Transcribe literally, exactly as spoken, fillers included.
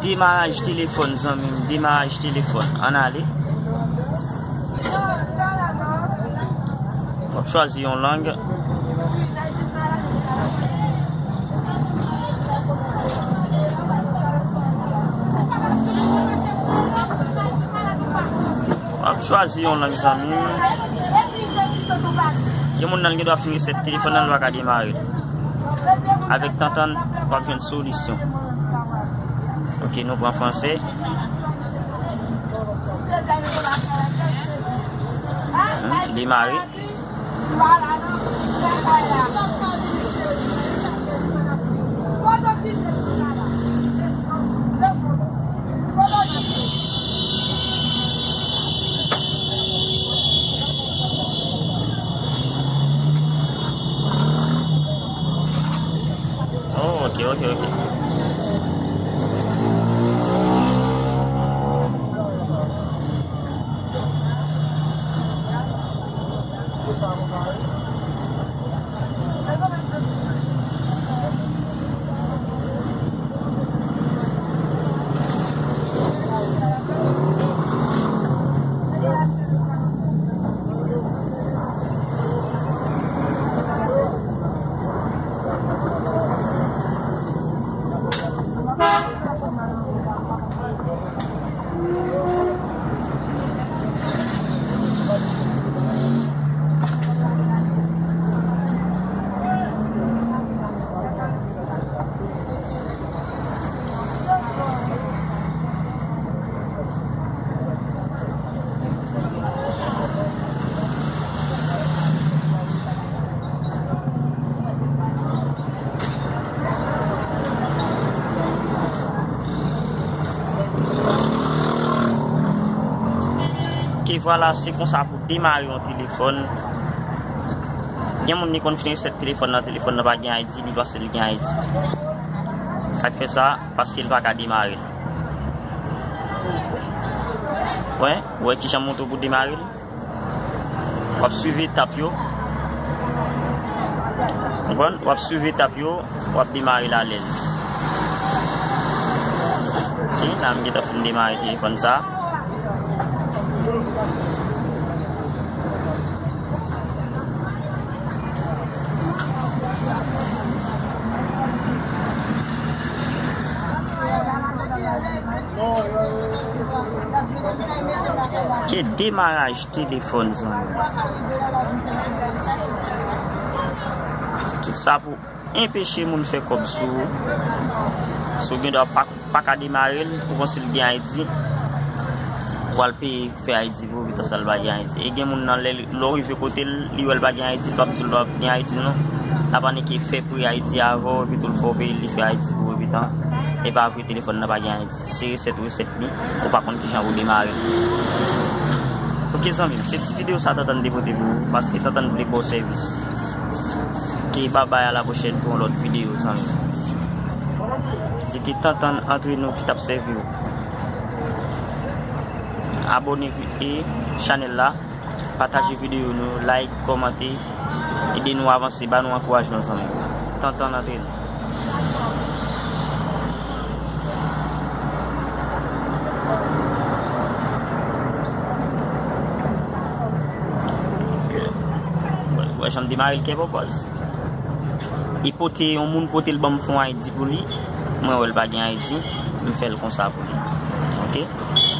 Demaraj telefòn, zanmi m, demaraj telefòn. Ann ale. W ap chwazi yon lang. W ap chwazi yon lang, zanmi m. Gen moun nan l gen dwa fin resèt telefòn nan, l pa ka demare l. Avèk Tantann, w ap jwenn solisyon. Ok, nou pran franse. Hmm, demare. Oh, ok, ok, ok. Ke vwala, se konsa pou demare yon telefòn. Gen moun li konn fin resèt telefòn nan, telefòn nan pa gen I D, li panse li gen I D. Sa k fè sa? Paske l pa ka demare l. Wè, wè kijan m montre w pou demare l. W ap swiv etap yo. Konprann? W ap swiv etap yo, w ap demare l alèz. Ok, la m gentan fin demare telefòn sa. Ke demaraj telefòn, zanmi. Tout sa pou enpeche moun fè kòb sou ou. Si w gen dwa pa, pa ka demare l, ou panse l gen I D, ou al peye fè I D pou ou, epi tan sa l pa gen I D. E gen moun nan, lè, lè w rive kote l, li wè l pa gen I D, l p ap di w l pa gen I D non. L ap annik fè pre I D avè w, epi tou l fè w peye l, li fè I D pou ou, epi tan, e pa vre, telefòn nan pa gen I D. Se resèt, resèt li, ou pa konn kijan pou demare l. Ok, zanmi m, se ti videyo sa Tantann te pote pou ou, paske Tantann vle ba w sèvis. Ok, babay, a la pwochèn pou yon lòt videyo, zanmi m. Se te Tantann antre nou ki t ap sèvi w. Abòne vi-, e chanèl la. Pataje videyo nou, like, kòmante, ede nou avanse, ba nou ankourajman, zanmi. Tantann antre nou. Wè, wè jan m demare l kè pòpòz. Li pote, yon moun pote l ban m fè yon I D pou li. Mwen wè l pa gen I D, m fè l konsa pou li. Ok?